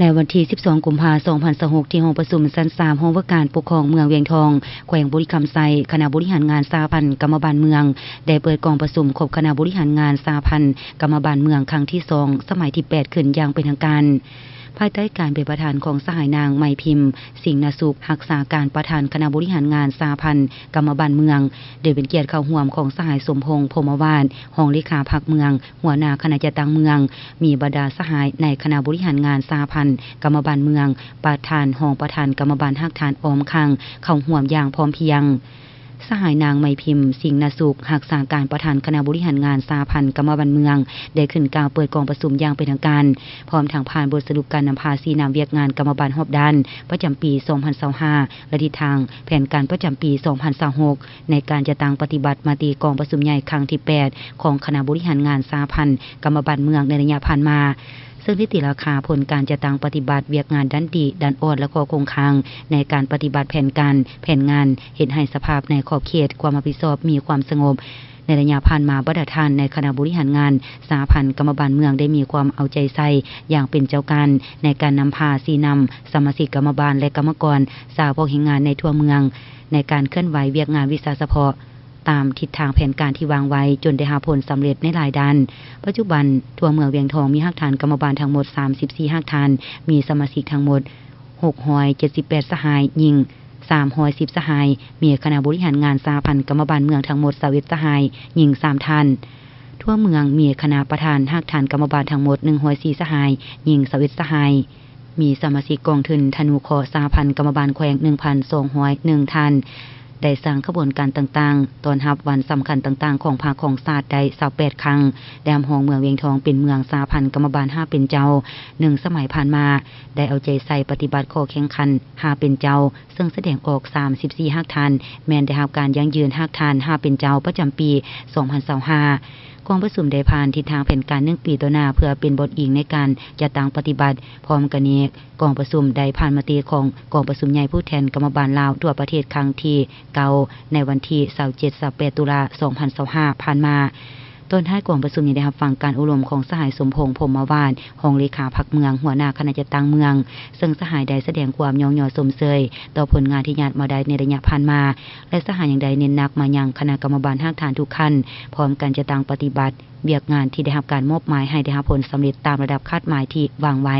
ໃນວັນທີສິບສອງ ກຸມພາ ສອງພັນຊາວຫົກ ທີ່ຫ້ອງປະຊຸມຊັ້ນສາມ ຫ້ອງວ່າການປົກຄອງເມືອງວຽງທອງ ແຂວງບໍລິຄຳໄຊ, ຄະນະບໍລິຫານງານສະຫະພັນກຳມະບານເມືອງ ໄດ້ເປີດກອງປະຊຸມຄົບຄະນະບໍລິຫານງານສະຫະພັນກຳມະບານເມືອງ ຄັ້ງທີສອງ ສະໄໝທີແປດ ຂຶ້ນຢ່າງເປັນທາງການ. ພາຍໃຕ້ການເປັນປະທານຂອງສະຫາຍນາງ ໄມພິມ ສິງນະສຸກ ຮັກສາການປະທານຄະນະບໍລິຫານງານສະຫະພັນກຳມະບານເມືອງ, ໂດຍເປັນກຽດເຂົ້າຮ່ວມຂອງສະຫາຍ ສົມພົງ ພົມມະວາດ ຮອງເລຂາພັກເມືອງ, ຫົວໜ້າຄະນະຈັດຕັ້ງເມືອງ, ມີບັນດາສະຫາຍໃນຄະນະບໍລິຫານງານສະຫະພັນກຳມະບານເມືອງ, ປະທານ, ຮອງປະທານກຳມະບານຮາກຖານອ້ອມຂ້າງ ເຂົ້າຮ່ວມຢ່າງພ້ອມພຽງ. ສະຫາຍນາງ ໄມພິມ ສິງນະສຸກ ຮັກສາການປະທານຄະນະບໍລິຫານງານສະຫະພັນກຳມະບານເມືອງ ໄດ້ຂຶ້ນກ່າວເປີດກອງປະຊຸມຢ່າງເປັນທາງການ, ພ້ອມທັງຜ່ານບົດສະຫຼຸບການນຳພາຊີ້ນຳວຽກງານກຳມະບານຮອບດ້ານປະຈຳປີ ສອງພັນຊາວຫ້າ ແລະ ທິດທາງແຜນການປະຈຳປີ ສອງພັນຊາວຫົກ ໃນການຈັດຕັ້ງປະຕິບັດມະຕິກອງປະຊຸມໃຫຍ່ຄັ້ງທີແປດ ຂອງຄະນະບໍລິຫານງານສະຫະພັນກຳມະບານເມືອງໃນໄລຍະຜ່ານມາ, ເຊິ່ງໄດ້ຕີລາຄາຜົນການຈັດຕັ້ງປະຕິບັດວຽກງານດ້ານດີ, ດ້ານອ່ອນ ແລະ ຂໍ້ຄົງຄ້າງໃນການປະຕິບັດແຜນການ, ແຜນງານ, ເຮັດໃຫ້ສະພາບໃນຂອບເຂດຄວາມຮັບຜິດຊອບມີຄວາມສະຫງົບ. ໃນໄລຍະຜ່ານມາ, ບັນດາທ່ານໃນຄະນະບໍລິຫານງານສະຫະພັນກຳມະບານເມືອງ ໄດ້ມີຄວາມເອົາໃຈໃສ່ຢ່າງເປັນເຈົ້າການ ໃນການນຳພາຊີ້ນຳສະມາຊິກກຳມະບານ ແລະ ກຳມະກອນ, ຊາວພວກແຮງງານໃນທົ່ວເມືອງ ໃນການເຄື່ອນໄຫວວຽກງານວິຊາສະເພາະ ຕາມທິດທາງແຜນການທີ່ວາງໄວ້ ຈົນໄດ້ຮັບຜົນສຳເລັດໃນຫຼາຍດ້ານ. ປັດຈຸບັນ, ທົ່ວເມືອງວຽງທອງມີຮາກຖານກຳມະບານທັງໝົດ ສາມສິບສີ່ ຮາກຖານ, ມີສະມາຊິກທັງໝົດ ຫົກຮ້ອຍເຈັດສິບແປດ ສະຫາຍ, ຍິງ ສາມຮ້ອຍສິບ ສະຫາຍ, ມີຄະນະບໍລິຫານງານສະຫະພັນກຳມະບານເມືອງທັງໝົດ ຊາວເອັດ ສະຫາຍ, ຍິງ ສາມ ທ່ານ. ທົ່ວເມືອງມີຄະນະປະທານຮາກຖານກຳມະບານທັງໝົດ ໜຶ່ງຮ້ອຍສີ່ ສະຫາຍ, ຍິງ ຊາວເອັດ ສະຫາຍ. ມີສະມາຊິກກອງທຶນທະນຸເຄາະສະຫະພັນກຳມະບານແຂວງ ໜຶ່ງພັນສອງຮ້ອຍໜຶ່ງ ທ່ານ, ໄດ້ສ້າງຂະບວນການຕ່າງໆ ຕ້ອນຮັບວັນສຳຄັນຕ່າງໆຂອງພັກຂອງຊາດໄດ້ ຊາວແປດ ຄັ້ງ, ໄດ້ຮັບຮອງເມືອງວຽງທອງເປັນເມືອງສະຫະພັນກຳມະບານຫ້າເປັນເຈົ້າ ໜຶ່ງ ສະໄໝຜ່ານມາ, ໄດ້ເອົາໃຈໃສ່ປະຕິບັດຂໍ້ແຂ່ງຂັນຫ້າເປັນເຈົ້າ, ເຊິ່ງສະແດງອອກ ສາມສິບສີ່ ຮາກຖານ ແມ່ນໄດ້ຮັບການຢັ້ງຢືນຮາກຖານຫ້າເປັນເຈົ້າປະຈຳປີ ສອງພັນຊາວຫ້າ. ກອງປະຊຸມໄດ້ຜ່ານທິດທາງແຜນການໜຶ່ງປີຕໍ່ໜ້າ ເພື່ອເປັນບ່ອນອີງໃນການຈັດຕັ້ງປະຕິບັດ. ພ້ອມກັນນີ້, ກອງປະຊຸມໄດ້ຜ່ານມະຕິຂອງກອງປະຊຸມໃຫຍ່ຜູ້ແທນກຳມະບານລາວທົ່ວປະເທດ ຄັ້ງທີເກົ້າ ໃນວັນທີຊາວເຈັດ ຊາວແປດ ຕຸລາ ສອງພັນຊາວຫ້າ ຜ່ານມາ. ຕອນທ້າຍກອງປະຊຸມຍັງໄດ້ຮັບຟັງການໂອ້ລົມຂອງສະຫາຍ ສົມພົງ ພົມມະວາດ ຮອງເລຂາພັກເມືອງ, ຫົວໜ້າຄະນະຈັດຕັ້ງເມືອງ, ເຊິ່ງສະຫາຍໄດ້ສະແດງຄວາມຍ້ອງຍໍຊົມເຊີຍຕໍ່ຜົນງານທີ່ຍາດມາໄດ້ໃນໄລຍະຜ່ານມາ ແລະ ສະຫາຍຍັງໄດ້ເນັ້ນໜັກມາຍັງຄະນະກຳມະບານຮາກຖານທຸກຂັ້ນ ພ້ອມກັນຈັດຕັ້ງປະຕິບັດວຽກງານທີ່ໄດ້ຮັບການມອບໝາຍໃຫ້ໄດ້ຮັບຜົນສຳເລັດຕາມລະດັບຄາດໝາຍທີ່ວາງໄວ້.